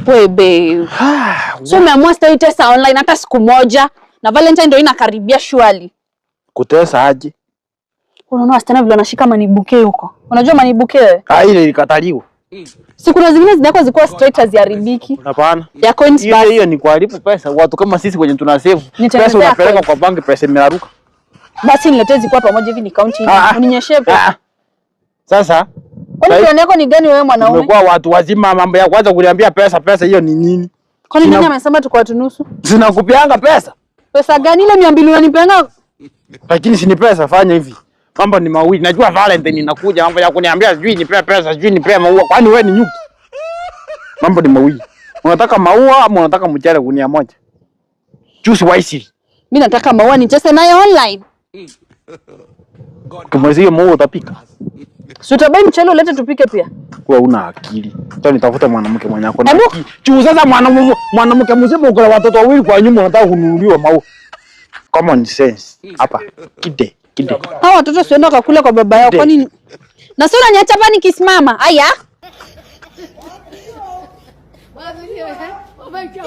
We babe. So umeamua sitaitesa online hata siku moja na Valentine ndio inakaribia surely. Kutesa aje? Unaona wasichana vile wanashika money bouquet huko. Unajua money bouquet wewe? Ah, ile ilikataliwa. Si kuna zingine zinawekwa zikuwa straight haziharibiki. Hapana. Ya coins Hiyo basi. Hiyo ni kuharibu pesa. Watu kama sisi kwenye tuna save. Nitengenezea Pesa unapeleka coins. kwa banki, pesa imeraruka. Basi niletee zikuwa pamoja hivi ni count hivi. Ah, ah. Uninyeshe pesa. Ah. Sasa Kwani plan yako ni gani wewe mwanaume? tumekuwa watu wazima, mambo ya kwanza kuniambia pesa pesa, hiyo ni nini? Kwani nani amesema tuko watu nusu? Sinakupianga pesa. Pesa gani ile 200 unanipeanga? Lakini si ni pesa, fanya hivi. Mambo ni mawili. Najua Valentine inakuja, mambo ya kuniambia sijui nipe pesa, sijui nipe maua. Kwani wewe ni nyuki? Mambo ni mawili. Unataka maua ama unataka mchele gunia moja? Choose wisely. Mimi nataka maua nitese naye online. Ukimaliza hiyo maua utapika. Si utabuy mchele ulete tupike pia. Kuwa una akili. Sasa nitafuta mwanamke mwenye ako na Hebu- akili. Juu sasa mwanamke mzima uko na watoto wawili kwa nyumba unataka kununuliwa maua. Common sense. Hapa. Kide, kide. Hawa watoto sienda wakakula kwa baba yao. Ndio. Kwani na sio unaniacha hapa nikisimama? Aya. 我被叫。